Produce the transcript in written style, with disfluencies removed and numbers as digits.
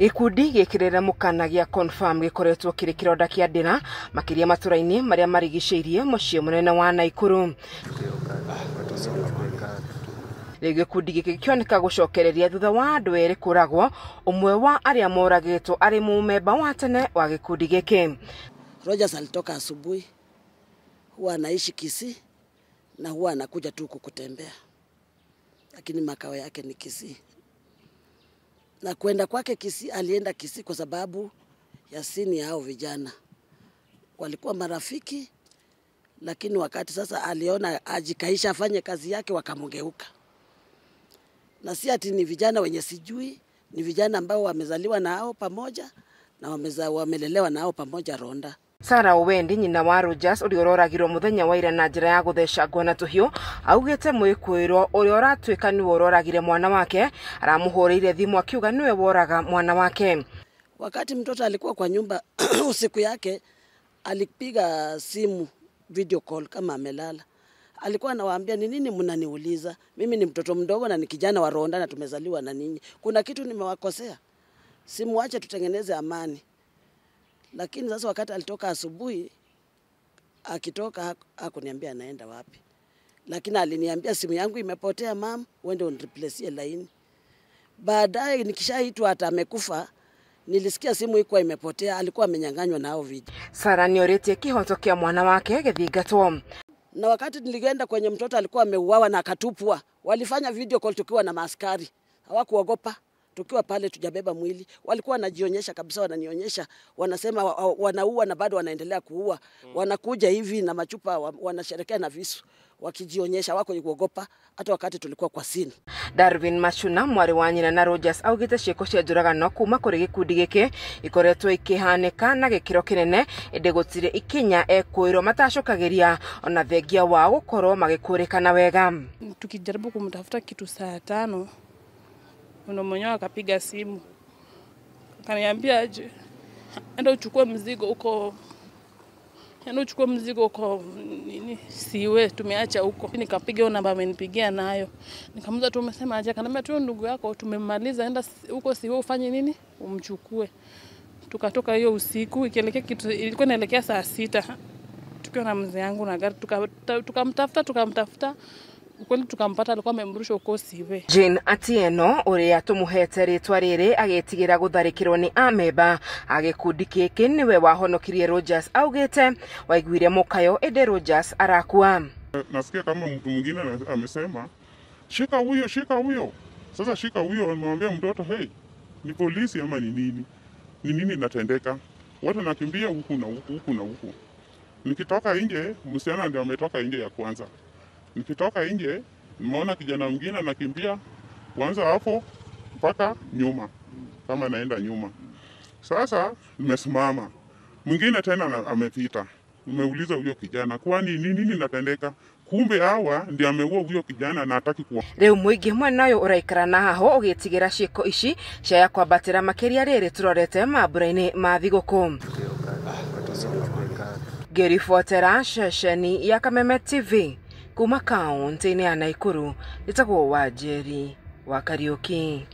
Gĩkundi gĩkĩrĩre mũkana gĩa Confirm gĩkoretwo kĩrĩ kĩronda kĩa ndĩra makĩria matũra-inĩ marĩa marigicĩirie mũciĩ mũnene wa Naikuru. Rĩu gĩkundi gĩkĩ gĩkĩoneka gũcokereria thutha wa andũ erĩ kũragwo, ũmwe wa arĩa moragĩtwo arĩ mũmemba wa tene wa gĩkundi gĩkĩ. Rogers alitoka asubuhi, huwa anaishi Kisii na huwa anakuja tu kutembea, lakini makao yake ni Kisii. Na kwenda kwake Kisii, alienda Kisii kwa sababu ya sini hao vijana walikuwa marafiki, lakini wakati sasa aliona ajikaisha afanye kazi yake, wakamgeuka. Na si ati ni vijana wenye sijui, ni vijana ambao wamezaliwa na hao pamoja na wamelelewa na hao pamoja Ronda. Sarah Owendi nyina wa Rogers ũrĩa ũroragirwo mũthenya wa ira na njĩra ya gũthecangwo na tũhiũ augĩte mwĩkũĩrwo ũrĩa ũratuĩka nĩwe ũroragire mwana wake aramũhũrĩire thimũ akiuga nĩwe woraga mwana wake. Wakati mtoto alikuwa kwa nyumba usiku yake alipiga simu video call kama amelala. Alikuwa anawaambia, ni nini mnaniuliza? Mimi ni mtoto mdogo na ni kijana wa Ronda na tumezaliwa na ninyi. Kuna kitu nimewakosea? Simuache tutengeneze amani. Lakini sasa wakati alitoka asubuhi, akitoka hakuniambia anaenda wapi. Lakini aliniambia simu yangu imepotea mam, uende unireplace line. Baadaye nikishaitwa hata amekufa, nilisikia simu ilikuwa imepotea, alikuwa amenyang'anywa na hao vijana. Sarah nĩorĩtie kĩhoto kĩa mwana wake gĩthingatwo. Na wakati nilienda kwenye mtoto alikuwa ameuawa na akatupwa, walifanya video call tukiwa na maaskari. Hawakuogopa. Tukiwa pale tujabeba mwili, walikuwa wanajionyesha kabisa, wananionyesha, wanasema wanaua na bado wanaendelea kuua. Wanakuja hivi na machupa, wanasherekea na visu, wakijionyesha, wako kuogopa hata wakati tulikuwa kwa scene. Darwin Machuna mwarĩ wa nyina na Rogers augĩte ciĩko cia njũragano kuma kũrĩ gĩkundi gĩkĩ ikoretwo ikĩhanĩka na gĩkĩro kĩnene, ĩndĩ gũtirĩ ikinya ekwĩrwo matacokagĩria ona thengia wao gũkorwo magĩkũrĩkana wega. Tukijaribu kumtafuta kitu saa 5 ndo mwenyewe akapiga simu akaniambia aje enda uchukue mzigo huko, enda uchukue mzigo huko nini siwe tumeacha huko. Nikapiga hiyo namba amenipigia nayo, nikamuuliza tu umesema aje? Akaniambia tu ndugu yako tumemaliza, enda huko siwe ufanye nini umchukue. Tukatoka hiyo usiku ikielekea kitu ilikuwa inaelekea saa 6 tukiwa na mzee yangu na gari, tukamtafuta ukweli tukampata, alikuwa amemrusha huko Siwe. Jane Atieno ũrĩa tũmũhete rĩtwa rĩrĩ agĩtigĩra gũtharĩkĩrwo nĩ ameba a gĩkundi gĩkĩ nĩwe wahonokirie Rogers augĩte waiguire mũkayo ĩndĩ Rogers arakua. Nasikia kama mtu mwingine amesema shika huyo, shika huyo. Sasa shika huyo, anamwambia mtoto hey, ni polisi ama ni nini? Ni nini inatendeka? Watu wanakimbia huku na huku, huku na huku. Nikitoka nje, msichana ndio ametoka nje ya kwanza. Nikitoka nje, nimeona kijana mwingine anakimbia kwanza hapo mpaka nyuma, kama naenda nyuma. Sasa nimesimama. Mwingine tena amepita. Nimeuliza huyo kijana, kwani nini nini inatendeka? Kumbe hawa ndio ameua huyo kijana na hataki kuwa. Rĩu mũingĩ mwena ũyũ ũraikara na haho ũgĩtigĩra ciĩko ici cia kwambatĩra makĩria rĩrĩ tũrorete mambura-inĩ ma thigũkũ. Ngĩribotera ceceni ya Kameme TV kuma kaunti-inĩ ya Naikuru, ĩtagwo Wanjeri wa Kariũki.